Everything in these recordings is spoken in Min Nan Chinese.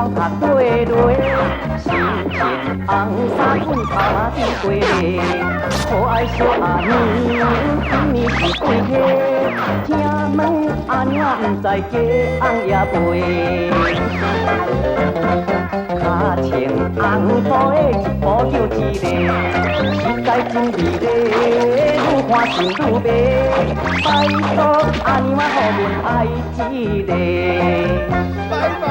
殼綴落，心情紅衫阮頭馬伫過咧，可愛小阿娘，今年是幾歲？請問阿娘毋知雞紅也袂？跤穿紅布的一步就一个，實在真美麗，愈看心愈迷。拜託阿娘啊，予阮愛一个。拜拜。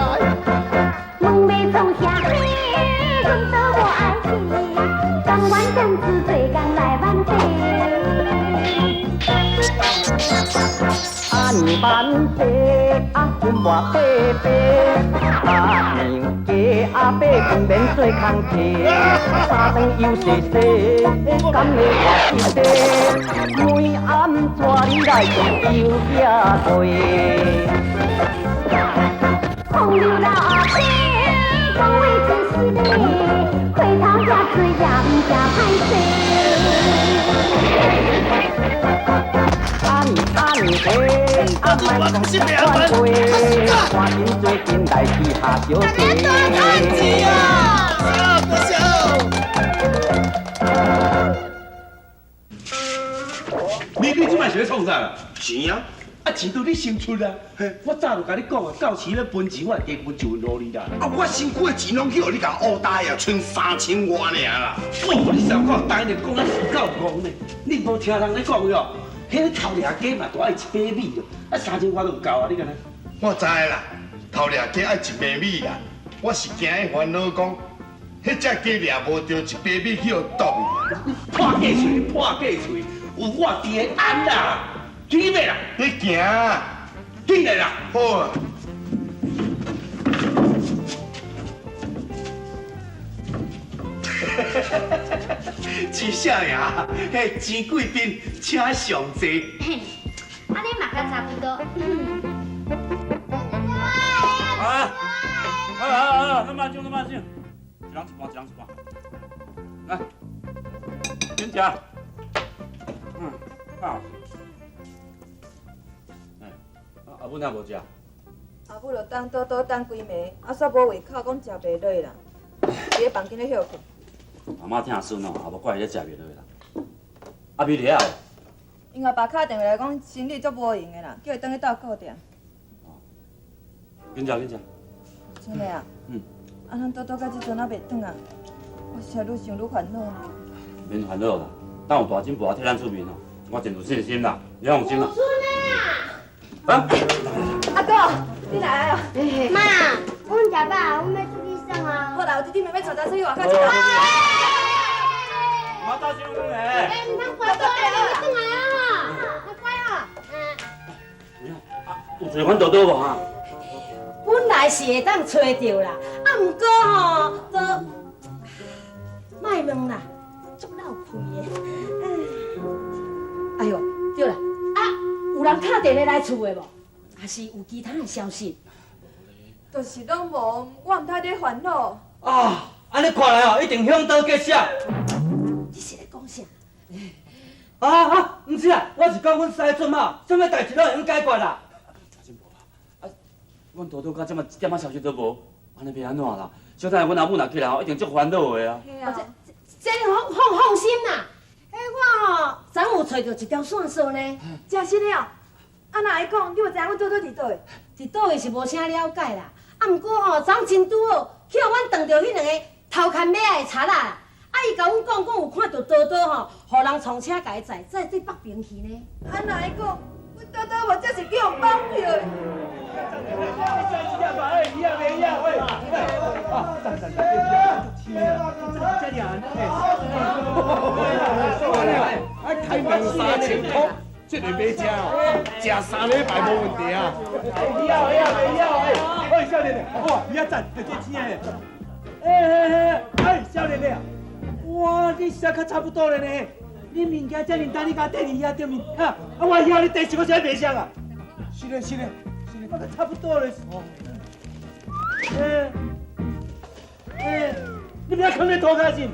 問欲創啥，阮都無愛去，甘願踮厝做工來挽地。阿娘萬歲，阿阮磨白白，阿娘加阿伯困免做工課，三頓又洗洗，敢會偌實際？每暗帶你來上油仔粿。風流老阿伯，講話真實咧，回頭食醉也毋驚歹勢。阿娘阿娘嘿，阿莫講這款話，趕緊做陣來去下小地。啊！笑你這擺是咧創啥啦？錢啊！啊，錢都你先出啊！我早就共你講啊，到時咧分錢，我會加分一份予你啦。啊，我身軀的錢攏去予你共烏呆啊，賰3000外爾啦。哦，你上夠呆呢，講啊是夠戇呢。你無聽人咧講喲？彼個頭掠雞嘛，都愛一百米咯，啊3000外都有夠啊！你敢若？我知啦，頭掠雞愛一百米啦。我是驚彼煩惱講，彼隻雞掠無著一百米去予毒去。你破雞喙，你破雞喙，有我佇咧按啦，去欲啦？你行，緊來啦！好啊。錢少爺，彼錢貴賓請上座。按呢嘛較差不多。啊！啊啊啊！咱慢上，咱慢上，一人一半，一人一半。來，緊食。嗯，好。哎，阿母哪無食？阿母就等多多等幾暝，啊，煞無胃口，講食袂落啦，佇咧房間咧歇睏。阿媽疼孫哦，也無怪伊咧食袂落啦。阿美佇遐無？𪜶阿爸敲電話來講，身體足無閒的啦，叫伊轉去鬥顧店。緊食緊食。真的啊？嗯。啊，咱多多到這陣猶袂轉啊，我實在愈想愈煩惱呢。免煩惱啦，等有大金婆替咱出面哦，我真有信心啦，你放心啦。啊！阿哥，你來啊！媽，阮食飽，阮欲出去耍啊。好啦，有弟弟妹妹帶查出去外口𨑨迌。媽大聲咧！欸，毋通乖乖啊，你轉來啊吼，乖哦。啊，有揣阮多多無哈？本來是會當揣著啦，啊，毋過吼，都莫問啦，足落氣的。哎喲，對啦，啊，有人敲電話來厝的無？還是有其他的消息？就是攏無，我毋知咧煩惱。啊，按呢看來哦，一定響刀結石。你是咧講啥？啊啊，毋是啊，我是講阮師出馬，啥物代誌攏會用解決啦。啊，阮多多到這馬一點仔消息都無，按呢欲按怎啦？小等下阮阿母若起來吼，一定足煩惱的啊。這你放放放心啦，彼我吼昨有揣著一條線索呢。真實的哦？啊，若會講，你有知影阮多多佇佗位？佇佗位是無啥了解啦，啊，毋過吼，昨真拄好，去予阮撞著彼兩個頭牽尾仔的賊仔啦。啊，伊共阮講，講有看著多多吼，予人創車共伊載，載對北平去呢。啊，若會講，阮多多無這是去予綁票的。啊，開兩三千箍，這个欲食哦，食3禮拜無問題啊。會曉會曉會曉，哎，少年的，哇，你遐讚，就這錢的。哎哎哎，哎，少年的，哇，你寫較差不多了呢。你物件遮爾重，你共綴佇遐頂面，哈？啊，我曉你綴是我啥袂熟啊？是嘞是嘞是嘞，我差不多了。哎哎，你毋要囥咧塗跤是？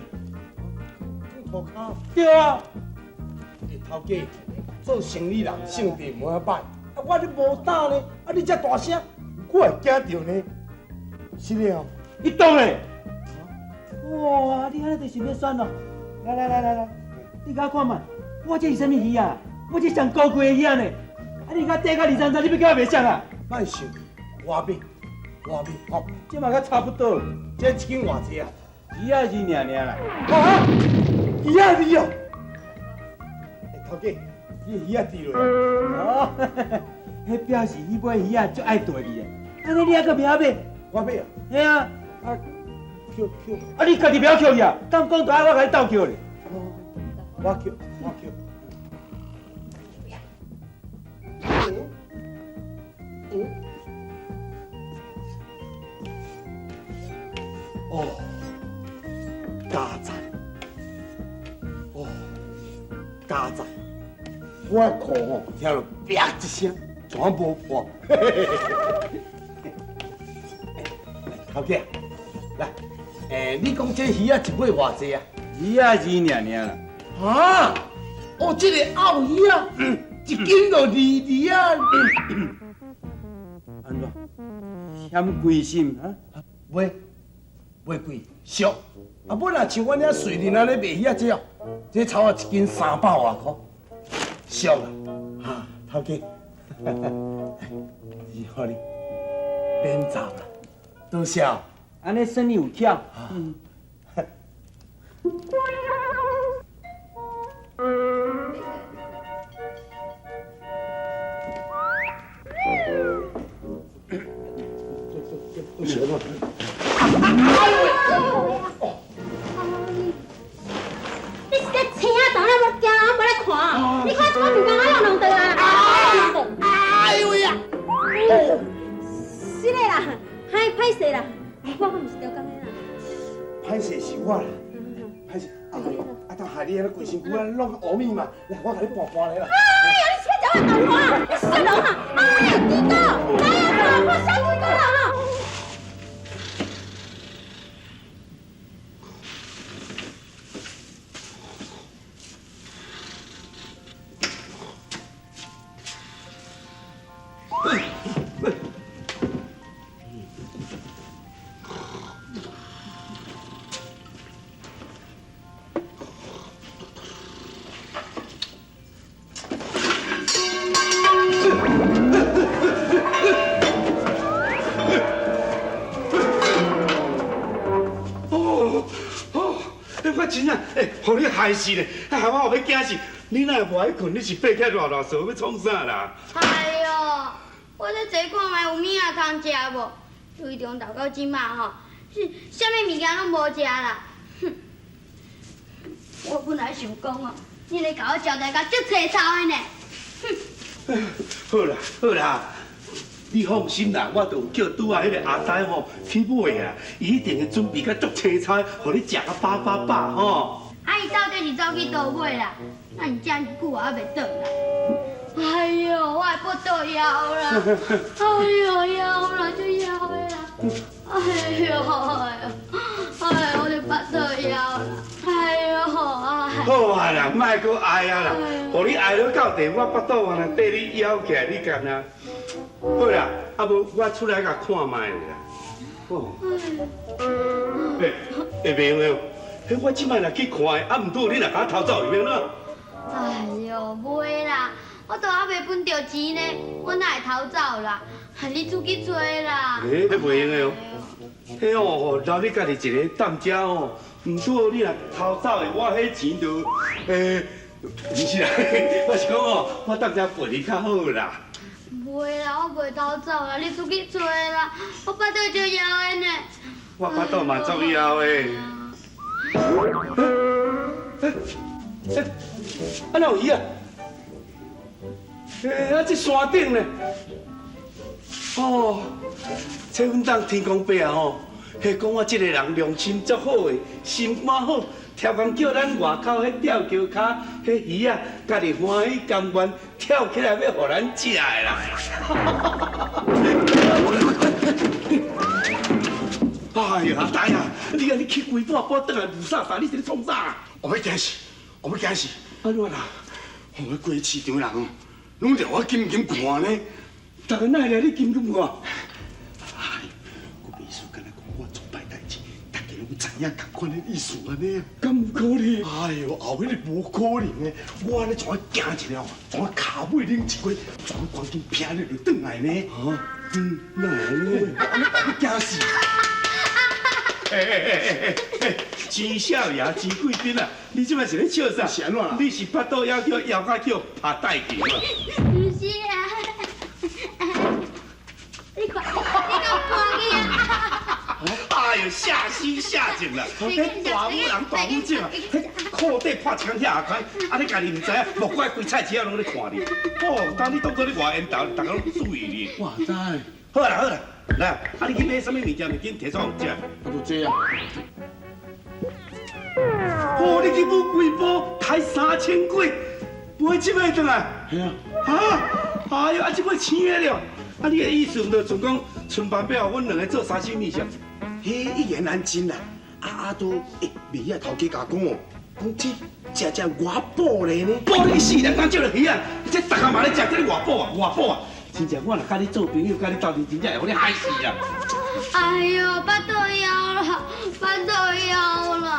塗跤？對啊。欸，頭家做生意人性地無遐歹，啊，我咧無膽呢，啊，你遮大聲，我會驚著呢。是的哦。伊当咧。哇！你按呢就是欲选咯。来来来来来，你共我看觅，我这是啥物鱼啊？我这上高贵的鱼仔呢。啊，你共缀到二三三，你欲叫我卖啥啊？莫想，我买，我买，吼，这嘛阁差不多。这一斤偌济啊？鱼仔二尔尔啦。啊！鱼仔二哦。欸，头家，你的鱼仔跌落啊？哦，彼表示彼尾鱼仔足爱缀你的。按呢你犹阁袂晓买？我买啊。嘿啊。啊，捡捡。啊，你家己袂晓捡去啊？敢讲著爱我共你斗捡咧？哦，我捡，我捡。哦，加赞！哦，加赞！我的裤吼听著啪一声，全无破。头家，来，欸，你讲这鱼仔一尾偌济啊？鱼仔二尔尔啦。啊？哦，这个鱟鱼仔，一斤就二二啊。按怎？嫌贵是毋？啊？袂，袂贵，俗。啊，本来像阮遐瑞林按呢卖鱼仔这哦，这草仔一斤300外箍，俗啦。哈，头家，是予你，免走啦，多谢。按呢算你有巧。嗯。你是咧青啊，当咧无惊，无咧看，你看我唔敢用两顿啊！哎呦呀！是的啦，歹歹势啦，我毋是著工的啦。歹势是我啦，歹势。哎呦，啊，当害你按呢规身躯按呢拢乌米嘛，来，我共你搬搬来啦。哎呀，你是欲食我豆腐啊？你死人啊！哎呀，猪哥，来啊，看啥猪哥啦哈！真正，欸，予你害死咧！害我后欲惊死，你哪会无爱睏？你是爬起来热热臊，欲创啥啦？哎哟，我咧坐看觅有物仔通食无？对中昼到这马吼，是啥物物件拢无食啦。哼！我本来想讲哦，你咧共我招待甲足凄惨的呢。哼！好啦好啦，你放心啦，我就有叫拄仔彼个阿呆吼去买啊，伊一定会准备甲足凄惨，予你食甲饱饱饱吼。啊，伊到底是走去佗尾啦？那你遮尔久也犹袂转来。哎哟，我的腹肚枵啦！哎哟，枵啦，足枵的啦！哎哟，哎哟，哎，我的腹肚枵啦！哎哟，哎。好啊啦，莫阁哀啊啦，予你哀落到地，我腹肚啊若缀你枵起来，你敢若？好啦，啊无我出来共看觅啦。哦，欸，会袂用的哦？彼我这摆若去看的，啊毋拄你若共我偷走会欲按怎？哎哟，袂啦，我都犹未分著钱呢，我哪会偷走啦？你出去揣啦。欸，彼袂用的哦。彼哦，留你家己一个踮遮哦，毋拄你若偷走的，我彼钱就，欸，毋是啦，我是讲哦，我踮遮陪你较好啦。袂啦，我袂偷走啦，你出去揣啦，我腹肚足枵的呢。我腹肚嘛足枵的。欸，啊哪有鱼啊？欸，啊这山顶呢？哦，这阮当天公伯啊吼，彼讲我这个人良心足好的，心肝好，超工叫咱外口彼吊桥跤彼鱼仔，家己欢喜甘愿跳起来欲予咱食的啦。哎呀，阿呆啊，你按呢去规半晡转来雾煞煞，你是咧创啥？我欲惊死，我欲惊死！按怎啦？哦，规个市场人哦，拢掠我紧紧看呢。逐个哪会掠你紧紧看？哎，我袂输敢若看毋知影仝款的意思按呢啊？敢有可能？哎哟，后彼个无可能的，我按呢怎啊行一下吼，怎啊跤尾冷一过，怎啊赶紧偏咧就转来呢？啊，哪会按呢？按呢我惊死！哎哎哎哎哎！钱少爷，钱贵宾啊，你这摆是咧笑啥？是按怎啦？你是腹肚枵叫枵甲叫拍带去吗？毋是啊，你看，你敢看去啊？哎呦，下死下贱啦！彼大母人大母种啊，彼裤底破一空遐开，啊你家己毋知影，莫怪规菜市仔拢咧看你。哦，当你当作你偌缘投，逐家拢注意你。我知。好啦好啦，来，啊你去买啥物物件？物紧提出来食。啊，就这啊。哦，你去买几包，开3000几，买这摆转来。系啊。啊，哎呦，啊这摆青的了。啊，你的意思毋就像讲，春爸伯阮两个做三生面线？彼一言难尽啦。啊啊都，欸，袂晓头家共讲哦，讲这食食外补咧呢。补你死人，讲这个鱼啊，这逐工嘛咧食，这外补啊，外补啊。真正我若佮你做朋友，佮你斗阵，真正会予你害死啊！哎呦，腹肚枵啦，腹肚枵啦！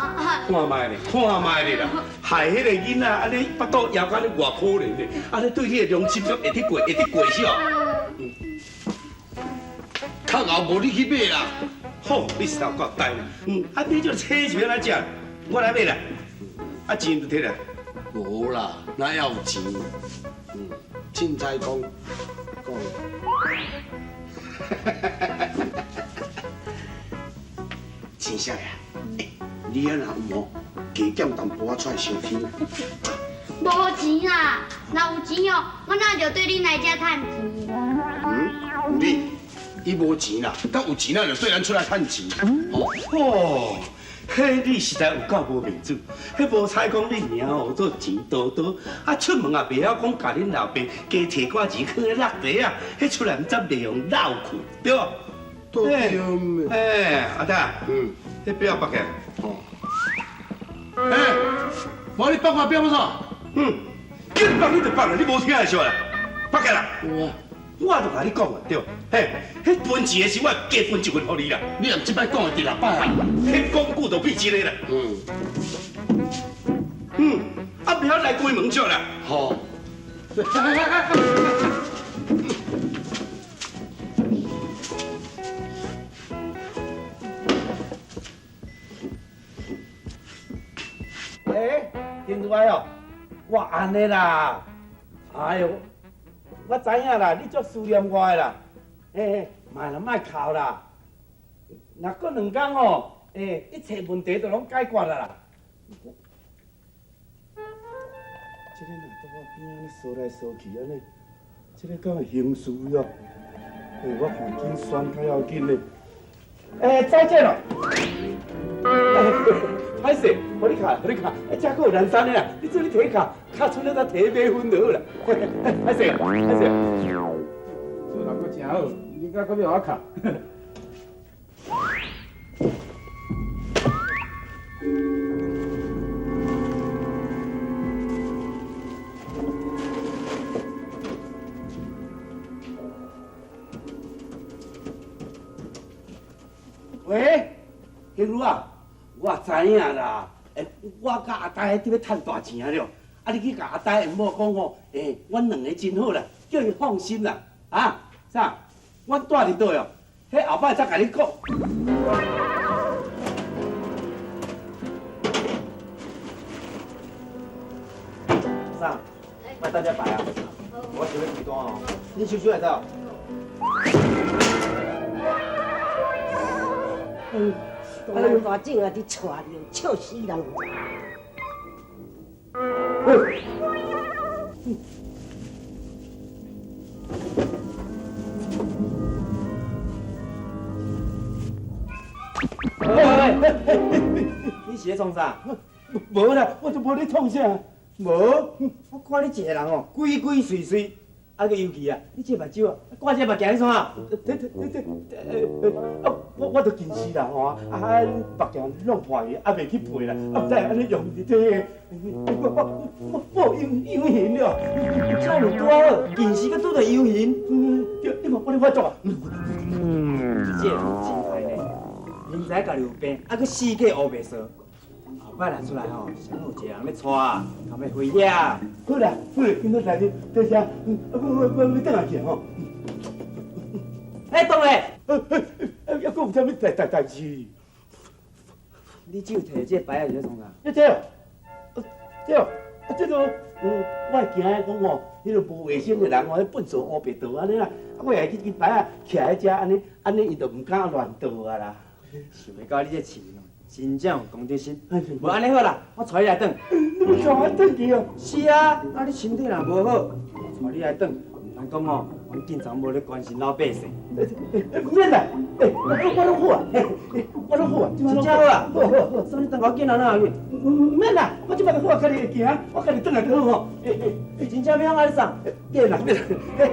看觅咧，看觅咧啦，害彼个囡仔按呢腹肚枵甲你偌可怜咧，按呢对你的良心会得过，会得过少。较后无你去买啦。好，你实在够呆啦。啊，买这个车是欲按怎食？我来买啦。啊，钱就提来。无啦，哪有钱？凊彩讲讲。钱少爷，欸，你啊若有哦，加减淡薄仔出来相听。无钱啦，若有钱哦，我哪就对恁来遮趁钱。有你，伊无钱啦，敢有钱啊，就对咱出来趁钱。哦，彼你实在有够无面子，彼无彩讲你名号做钱多多，啊出门也袂晓讲，共恁老爸加提寡钱囥咧落地啊，彼出来毋知袂用落去，对无？对。哎，阿达，彼表绑起来。哦。哎，无你绑我表创啥？叫你绑你就绑啦，你无听会少啦，绑起来。有啊。我就共你讲啊，对，嘿，彼分钱的时，我加分一分予你啦。你若这摆讲的第六摆啊，彼讲久就变真的啦。啊，袂晓来关门少啦。好。欸，丁主任哦，我按呢啦，哎呦，我知影啦，你足思念我的啦，欸，莫啦，莫哭啦，若阁2工哦，欸，一切问题都拢解决啦啦。这个若伫我边仔咧踅来踅去按呢，这个敢会兴事哦？欸，我看紧选较要紧咧。欸，再见咯。歹势，予你卡，予你卡，欸，这阁有难山的啦，你做你提卡，卡剩了才提买分就好啦。歹势，歹势。做人阁真好，你敢阁欲予我卡？喂，香如啊，我知影啦，欸，我佮阿呆伫咧趁大钱啊了，啊，你去共阿呆的某讲吼，欸，阮两个真好啦，叫伊放心啦，啊，啥？阮住伫佗哦？彼后摆再共你讲。啥？莫等遮排啊，我想欲开单哦，你收收会使。啊，人大种啊，伫带你，笑死人！你是咧创啥？无啦，我就无咧创啥。无，我看你一个人哦，鬼鬼祟祟，啊个尤其啊，你这目睭啊，挂这目镜咧创啥？啊，我就近视啦吼，啊，目镜弄破去，啊未去配啦，啊毋知按呢用伫这个，我隐形了。这有拄好，近视阁拄著隐形。对，你看我咧发作啊。你这个人真歹呢，你明知家己有病，啊，阁四界乌白踅。后摆若出来吼，啥有一个人咧带，较袂危险。好啦，好，今仔日多谢，我欲转来去吼。哎，当咧，哎，犹阁有啥物代志？你手提这个牌仔是咧创啥？你这哦，这哦，啊这个，我会惊讲吼，彼个无卫生的人吼，彼粪扫乌白倒按呢啦，啊，我会去支牌仔徛佇遮，按呢，按呢伊就毋敢乱倒啊啦。想袂到你这饲哦，真正有公德心。无按呢好啦，我带你来转。你欲带我转去哦？是啊，啊你身体若无好，我带你来转，毋通讲吼，阮警察无咧关心老百姓。毋免啦，欸，我拢好啊，我拢好啊，真正好啊，好好好，所以你等我紧啊，哪去？毋免啦，我这摆好啊，家己会行，我家己转来就好吼。欸，真正欲按呢送？免啦免啦，欸，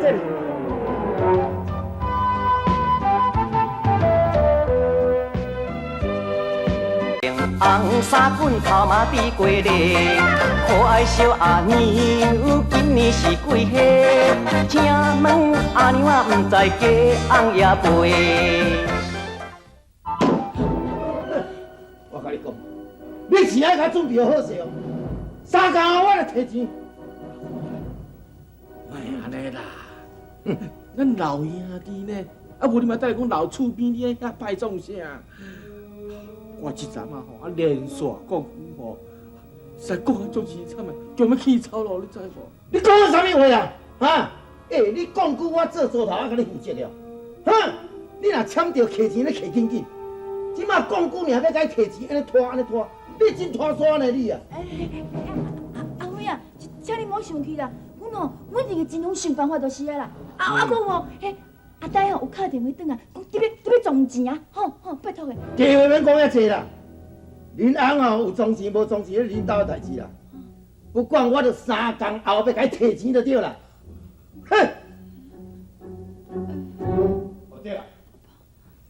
这。红衫棍头毛滴过咧，可爱小阿娘，今年是几岁？请问阿娘啊，毋知嫁翁也未？我共你讲，你是爱共准备好势哦。三工后我来提钱。莫按呢啦，咱老兄弟呢，啊无你嘛等下讲老厝边，你遐拜创啥？我这阵啊吼，啊连续讲句吼，实在讲啊足凄惨的，叫欲气走咯，你知无？你讲啥物话啦？哈？欸，你讲句我做猪头爱共你负责了。哈？你若签著提钱，你提紧紧。这马讲句尔，欲共伊提钱，按呢拖，按呢拖，你真拖沙呢你啊！欸，阿辉啊，请你莫生气啦，阮哦，阮一定会尽量想办法就是啊啦。啊，阁有哦，彼阿呆吼有敲电话转来，讲特别特别装钱啊，吼吼，拜托的。计话免讲遐济啦，恁翁吼有装钱无装钱，恁兜的代志啦。不管我，就三工后欲共伊提钱就对啦。哼！哦对啦，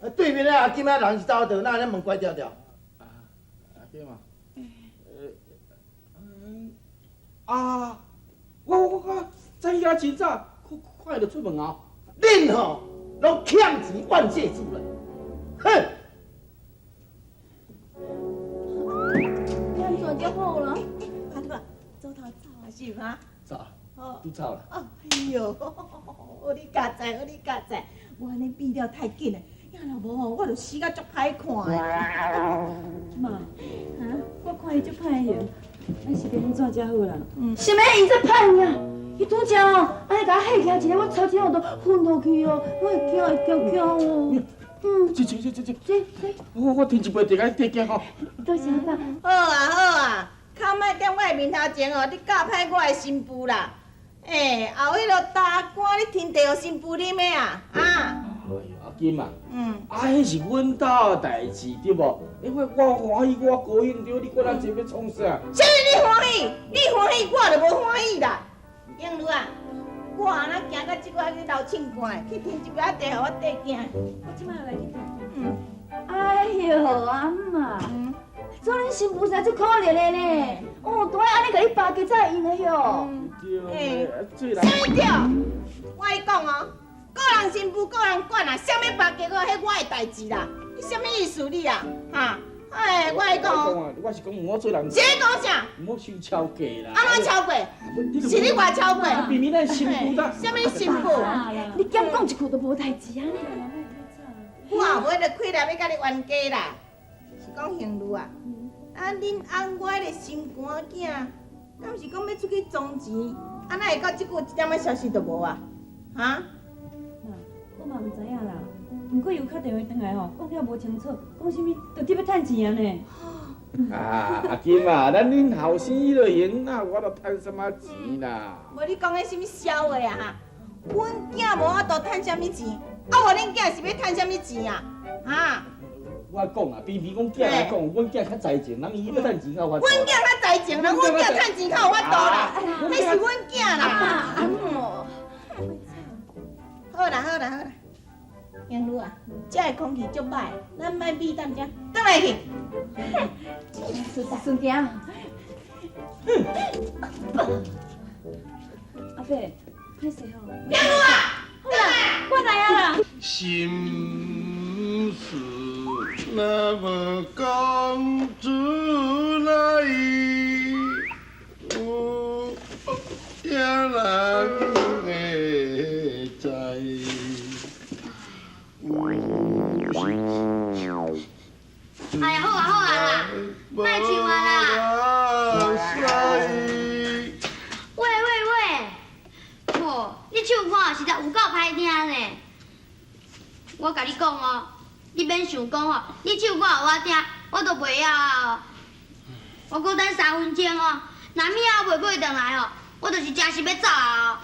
啊对面的阿金仔人是走倒，哪按呢门关条条？阿金嘛，啊，我早起来真早，看伊就出门啊。恁吼拢欠钱怨债主啦，哼！你按怎才好啦？阿拄啊，早头走啊是吗？走，都走啦。哎哟，好你佳哉，好你佳哉，我按呢变了太紧了，要若无吼，我就死甲足歹看的。妈，哈，我看伊足歹形，咱是欲按怎才好啦？啥物伊这歹呀？伊拄才哦，按呢共我吓起来一个，我差一点都昏落去哦，我会惊会惊惊哦。嗯，这这，我添一杯茶，共你加减吼。多谢爸。好啊好啊，较莫踮我的面头前哦，你教歹我的新妇啦。欸，后彼落大官，你添茶予新妇啉的啊？啊？哎呦，阿金啊，啊，彼是阮兜的代志对无？欸，我欢喜，我高兴著，你管遐济欲创啥？啥物你欢喜？你欢喜，我就无欢喜啦。英如啊，我按怎行到这久还去流凊汗，去添一杯仔茶，予我缀惊。我这摆来去添。嗯。哎哟，阿姆，做恁新妇实在足可怜的呢。哦，都爱按呢共你巴结才会用的哟。欸，啥物对？我跟你讲哦，个人新妇个人管啊，啥物巴结我，彼我的代志啦。你啥物意思你啊？哈？哎，我跟你讲哦，我是讲毋好做人。是咧讲啥？毋好伤超过啦。按怎超过？是你偌超过？明明咱新妇啦。啥物新妇？你减讲一句都无代志啊！我也无彼个气力欲共你冤家啦。是讲杏如啊，啊恁翁我彼个心肝囝，敢是讲欲出去装钱？啊哪会到这久一点仔消息都无啊？哈？妈，我嘛毋知影啦。毋过伊有敲电话转来吼，讲了无清楚，讲啥物就特欲趁钱啊呢。啊，阿金啊，咱恁后生彼落闲，哪有法度趁啥物钱啦？无你讲彼啥物痟话啊哈？阮囝无法度趁啥物钱，啊无恁囝是欲趁啥物钱啊？哈？我讲啊，平平讲囝来讲，阮囝较才情，人伊欲趁钱较有法度。阮囝较才情，人阮囝趁钱较有法度啦，彼是阮囝啦。好啦好啦好啦。英如啊，这个空气足歹，咱莫秘踮遮，转来去。顺行。阿伯，歹势吼。英如啊，好啦，我来啊啦。心事若無講出來，有影人會知。哎呀，好啊好啊啦，莫唱啊啦。喂喂喂，吼，你唱歌實在有夠歹聽呢。我共你講哦，你免想講吼，你唱歌予我聽，我都袂曉啊。我閣等3分鐘哦，若暝仔袂過轉來哦，我就是真實欲走啊。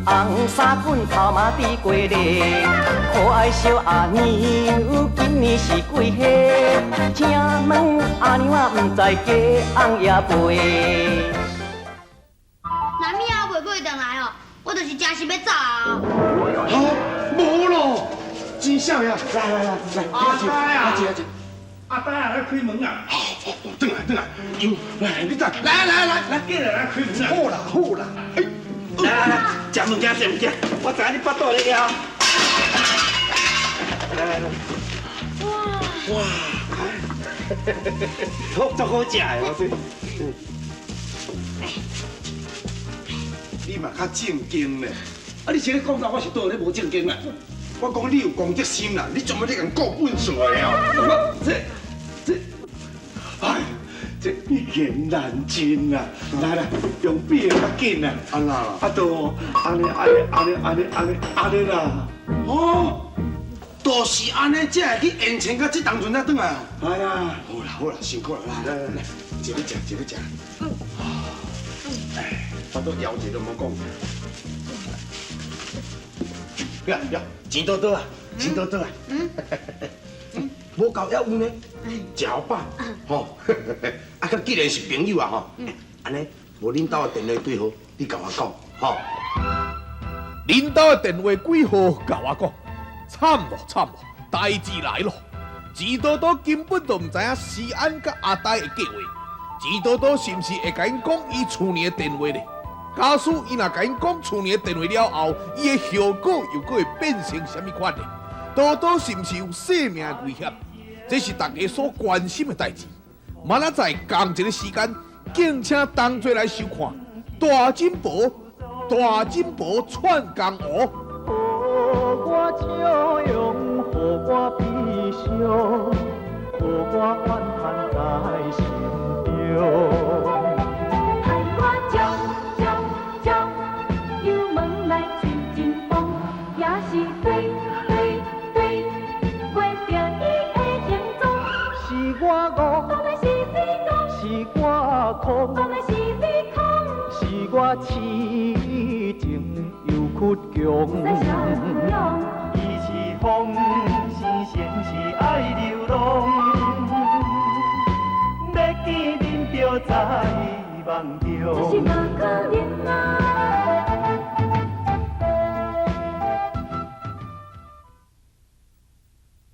红衫裙头毛滴过咧，可爱小阿娘，今年是几岁？请问阿娘啊，毋知嫁翁也未？若暝仔袂过转来哦，我就是真实欲走啊！好，无咯，真啥呀？来来来来，阿姐阿姐阿姐，阿呆啊，来开门啊！好，好，转来转来，来你等，来来来来，过来来开门啊！好啦好啦，哎。来来来，食物件食物件，我知影你腹肚咧枵。来来来，哇哇，好，足好食的，我说。你嘛较正经咧，啊！你是咧讲啥？我是倒咧无正经啦。我讲你有公德心啦，你怎么咧共顾本数的哦？我这，哎，这一言难尽啊！来来，用笔的较紧啊！啊啦，啊都按呢按呢按呢按呢按呢按呢啦！哦，就是按呢，才会去延长到这当阵才转来哦。哎呀，好啦好啦，辛苦啦，来来来，一个食，一个食。哎，我都枵者都无讲。呀呀，钱多多啊，钱多多啊。嗯。无够还有呢，食予饱，吼。啊，佮既然是朋友啊，吼，按呢，无恁兜的电话对号，你共我讲，吼。恁兜的电话几号？共我讲。惨咯惨咯，代志来咯！钱多多根本就毋知影思安佮阿呆的计划，钱多多是毋是会共𪜶讲伊厝里的电话呢？假使伊若共𪜶讲厝里的电话了后，伊的后果又阁会变成啥物款呢？多多是毋是有性命的危险？这是大家所关心的代志。明仔载仝一个时间，敬请同齐来收看《大金婆大金婆串江湖》。予我笑容，予我悲伤，予我怨叹在心中。害我将将将，油门来吹阵风，也是对对对，过著伊的行踪。是我误，讲的是你讲，是我空，讲的是你空，是我痴情又倔强。伊是风，是仙是爱流浪，欲见面就在梦中。这是无可能。